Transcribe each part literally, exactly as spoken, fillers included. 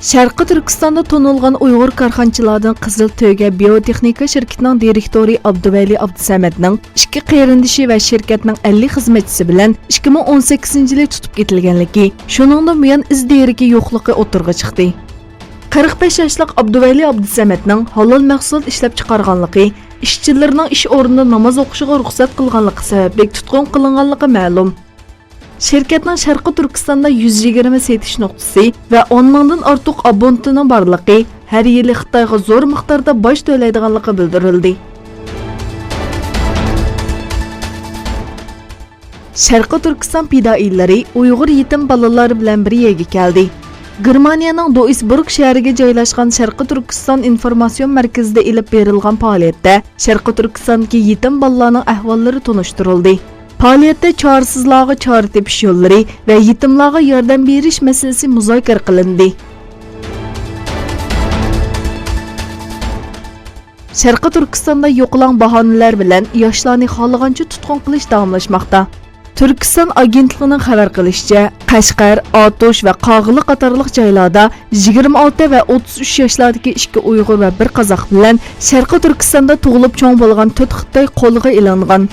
شەرقىي تۈركىستاندا تونۇلغان ئۇيغۇر كارخانىچىلاردىن قىزىل تۆگە بىيوتېخنىكا شىركىتىنىڭ دىرېكتورى ئابدۇۋەلى ئابدۇسەمەتنىڭ ئىككى قېرىندىشى ۋە شىركەتنىڭ ئەللىك خىزمەتچىسى بىلەن ئىككى مىڭ ئون سەككىزىنچى يىلى تۇتۇپ كېتىلگەنلىكى، شۇنىڭدىن بۇيان ئىز دېرىكى يوقلۇقى ئوتتۇرىغا چىقتى. قىرىق بەش ياشلىق ئابدۇۋەلى ئابدۇسەمەتنىڭ ھالال مەھسۇلات ئىشلەپچىقارغانلىقى، ئىشچىلىرىنىڭ ئىش ئورنىدا ناماز ئوقۇشىغا رۇخسەت قىلغانلىقى سەۋەبلىك تۇتقۇن قىلىنغانلىقى مەلۇم. شىركەتنىڭ شەرقىي تۈركىستاندا يۈز يىگىرمە سېتىش نۇقتىسى ۋە ئون مىڭدىن ئارتۇق ئابونېنتىنىڭ بارلىقى، ھەر يىلى خىتايغا زور مىقداردا باج تۆلەيدىغانلىقى بىلدۈرۈلدى. شەرقىي تۈركىستان پىدائىيلىرى ئۇيغۇر يېتىم بالىلار بىلەن بىر يەرگە كەلدى. گېرمانىيەنىڭ دوئىسبۇرگ شەھىرىگە جايلاشقان شەرقىي تۈركىستان ئىنفورماتسىيون مەركىزىدە ئېلىپ بېرىلغان پائالىيەتتە شەرقىي تۈركىستاندىكى يېتىم بالىلارنىڭ ئەھۋاللىرى تونۇشتۇرۇلدى. پائالىيەتتە چارىسىزلارغا چارە تېپىش يوللىرى ۋە يېتىملارغا ياردەم بېرىش مەسىلىسى مۇزاكىرە قىلىندى. شەرقىي تۈركىستاندا يوقىلاڭ باھانىلەر بىلەن ياشلارنى خالىغانچە تۇتقۇن قىلىش داۋاملاشماقتا. تۈركىستان ئاگېنتلىقىنىڭ خەۋەر قىلىشىچە، قەشقەر، ئاتۇش ۋە قاغىلى قاتارلىق جايلاردا يىگىرمە ئالتە ۋە ئوتتۇز ئۈچ ياشلاردىكى ئىككى ئۇيغۇر ۋە بىر قازاق بىلەن شەرقىي تۈركىستاندا تۇغۇلۇپ چوڭ بولغان تۆت خىتاي قولغا ئېلىنغان.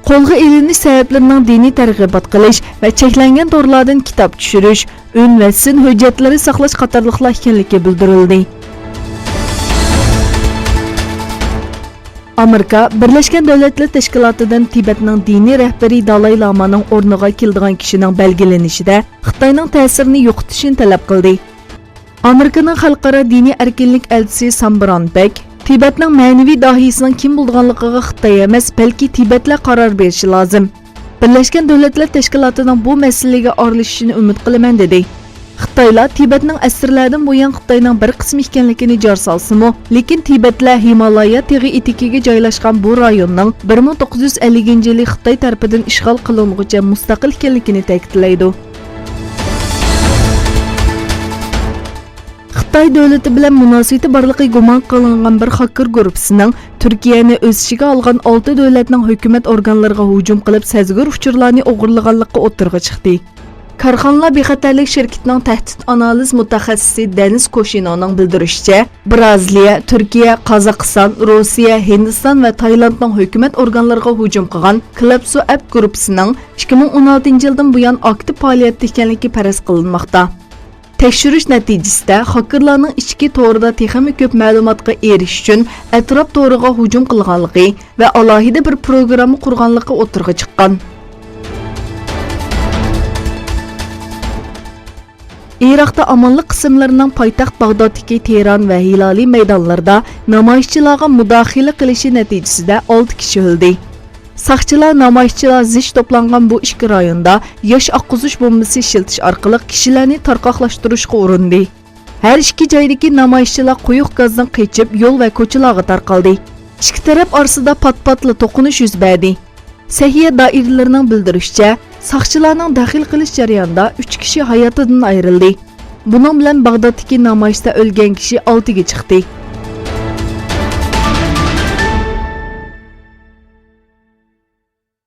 قولغا ئېلىنىش سەۋەبلىرىنىڭ دىنىي تەرغىبات قىلىش ۋە چەكلەنگەن تورلاردىن كىتاب چۈشۈرۈش، ئۈن ۋە سىن ھۆججەتلىرى ساقلاش قاتارلىقلار ئىكەنلىكى بىلدۈرۈلدى. ئامېرىكا بىرلەشكەن دۆلەتلەر تەشكىلاتىدىن تىبەتنىڭ دىنىي رەھبىرى دالاي لامانىڭ ئورنىغا كېلىدىغان كىشىنىڭ بەلگىلىنىشىدە خىتاينىڭ تەسىرىنى يوقىتىشىنى تەلەپ قىلدى. ئامېرىكىنىڭ خەلقئارا دىنىي ئەركىنلىك ئەلچىسى سام برانبەك، تىبەتنىڭ مەنىۋى داھىيسىنىڭ كىم بولىدىغانلىقىغا خىتاي ئەمەس، بەلكى تىبەتلەر قارار بېرىشى لازىم. بىرلەشكەن دۆلەتلەر تەشكىلاتىنىڭ بۇ مەسىلىگە ئارىلىشىشىنى ئۈمىد قىلىمەن، دېدى. خىتايلار تىبەتنىڭ ئەسىرلەردىن بۇيان خىتاينىڭ بىر قىسمى ئىكەنلىكىنى جار سالسىمۇ، لېكىن تىبەتلەر ھىمالايا تېغى ئېتىكىگە جايلاشقان بۇ رايوننىڭ بىر مىڭ توققۇز يۈز ئەللىكىنچى يىلى خىتاي تەرىپىدىن ئىشغال قىلىنغۇچە مۇستەقىل ئىكەنلىكىنى تەكىتلەيدۇ. خىتاي دۆلىتى بىلەن مۇناسىۋىتى بارلىقى گۇمان قىلىنغان بىر خاككېر گۇرۇپپىسىنىڭ تۈركىيەنى ئۆز ئىچىگە ئالغان ئالتە دۆلەتنىڭ ھۆكۈمەت ئورگانلىرىغا ھۇجۇم قىلىپ، سەزگۈر ئۇچۇرلارنى ئوغرىلىغانلىقى ئوتتۇرىغا چىقتى. كارخانىلار بىخەتەرلىك شىركىتىنىڭ تەھدىت ئانالىز مۇتەخەسسىسى دېنىس كوشىنونىڭ بىلدۈرۈشىچە، بىرازىلىيە، تۈركىيە، قازاقىستان، روسىيە، ھىندىستان ۋە تايلاندنىڭ ھۆكۈمەت ئورگانلىرىغا ھۇجۇم قىلغان كلەپسو ئەپ گۇرۇپپىسىنىڭ ئىككى مىڭ ئون ئالتىنچى يىلدىن بۇيان ئاكتىپ پائالىيەتتە ئىكەنلىكى پەرەز قىلىنماقتا. تەكشۈرۈش نەتىجىسىدە، خاككېرلارنىڭ ئىچكى تورىدا تېخىمۇ كۆپ مەلۇماتقا ئېرىشىش ئۈچۈن ئەتراپ تورىغا ھۇجۇم قىلغانلىقى ۋە ئالاھىدە بىر پروگرامما قۇرغانلىقى ئوتتۇرىغا چىققان. ئىراقتا ئامانلىق قىسىملىرىنىڭ پايتەخت باغدادتىكى تېھران ۋە ھىلالىي مەيدانلىرىدا نامايىشچىلارغا مۇداخىلە قىلىشى نەتىجىسىدە ئالتە كىشى ئۆلدى. ساقچىلار نامايىشچىلار زىچ توپلانغان بۇ ئىككى رايوندا ياش ئاققۇزۇش بومبىسى ئىشلىتىش ئارقىلىق كىشىلەرنى تارقاقلاشتۇرۇشقا ئۇرۇندى. ھەر ئىككى جايدىكى نامايىشچىلار قويۇق گازدىن قېچىپ، يول ۋە كوچىلارغا تارقالدى. ئىككى تەرەپ ئارىسىدا پات-پاتلا توقۇنۇش يۈز بەردى. سەھىيە دائىرىلىرىنىڭ بىلدۈرۈشىچە، ساقچىلارنىڭ دەخلى قىلىش جەريانىدا ئۈچ كىشى ھاياتىدىن ئايرىلدى. بۇنىڭ بىلەن باغدادتىكى نامايىشتا ئۆلگەن كىشى ئالتىگە چىقتى.